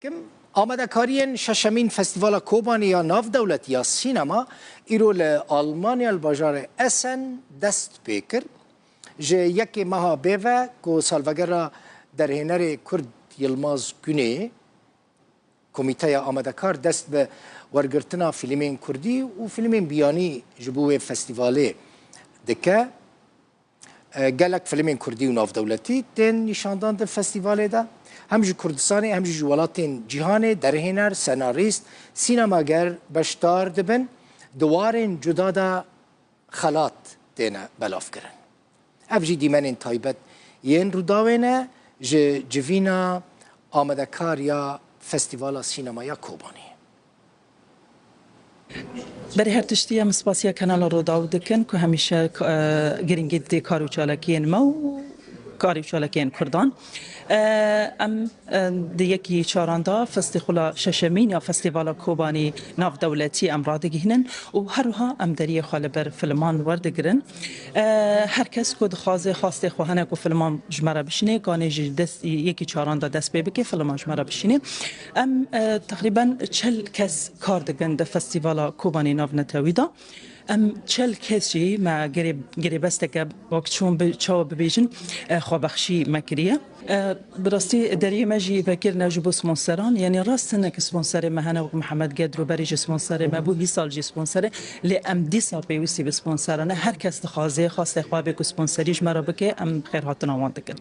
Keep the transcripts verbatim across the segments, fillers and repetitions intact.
Kim amadekariyên şeşemîn Festîvala Kobanî ya Navdewletî ya Sînema îro li Almanya li bajarê Essen dest pê kir. Ji yekê meha bê ve ku salvegera derhênerê Kurd Yilmaz Gunê, Komîteya Amadekar dest bi wergirtina fîlmên Kurdî û fîlmên biyanî ji bo wê festîvalê dike. E, gelek fîlmên Kurdî û navdewletî tên nîşandan di festîvalê de. Hem ji Kurdistanê hem jî ji welatên cîhanê derhêner, senarîst, sînemager beşdar dibin. Di warên cuda de xelat têne belavkirin. Ev jî dîmenên taybet yên Rûdawê ne ji civîna amadekar ya Festîvala Sînema ya Kobanê. Berê her tiştî em spasiya Kanala Rûdaw dikin ku hemîşe, e, girîngî didê kar û çalakiyên me û karê û çalakiyên Kurdan. E, em, e, di yekî çaran de festîxula şeşemîn ya Festîvala Kobanî navdewletî em radigihînin û her wiha em deriyê xwe li ber filman werdigirin. E, her kes ku dixwaze xwastê xwe hene ku filman ji me re bişîne, ganê ji dest yekî çaran de dest pê bike, filman ji me re bişîne. Em, e, teqrîben çil kes kar dikin di Festîvala Kobanê navnetewî de. Em çil kes jî me girê-, girêbesteke wek çûn bi çawa bibêjin, e, xwebexşî me kiriye. E, bi rastî deriyê me jî vekirine ji bo sponseran. Yanî rast hinek sponserê me hene wek Mihemed Gedro berî ji sponserê me bû, hîsal jî sponserê. Lê em dîsa pêwîstî bi sponseran e. Her kes dixwaze, xwastê xwe be ku sponserî ji me re bike, em xêrhatina wan dikin.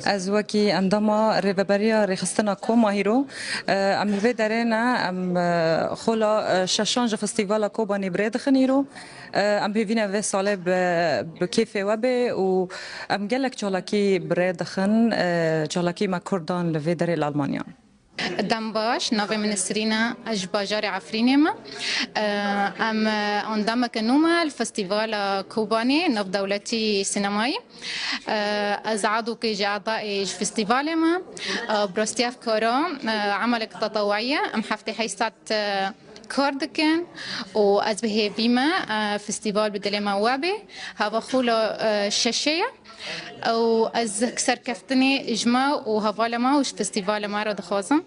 Ez wekî endama Rêveberiya Rêxistina Koma hîro, e, em li vê derê ne, em, e, xola, e, şeşan ji Festîvala Kobanê bi rê dixin hîro. E, em hêvî ne vê salê bi, bi kêfê we bê û em gelek çalakî bi rê dixin, e, çalakî me Kurdan li vê derê li Almanya. Dem baş, navê min Nesrîn e, ez ji bajarê Efrînê me. E, em, e, endameke nû me li Festîvala Kobanê navdewletî sînemayî. E, ez adokê ji adaê ji festîvalê me. E, bi rastî ev kara, e, emelek tetewuî ye. Em heftê heşt saet, e, kar dikin û ez bi hêvî me, e, festîval bi dilê me we bê. Hava xula, e, şeşê ye. Û ez serkeftinê ji me û hevalê me û ji festîvalê me re dixwazim.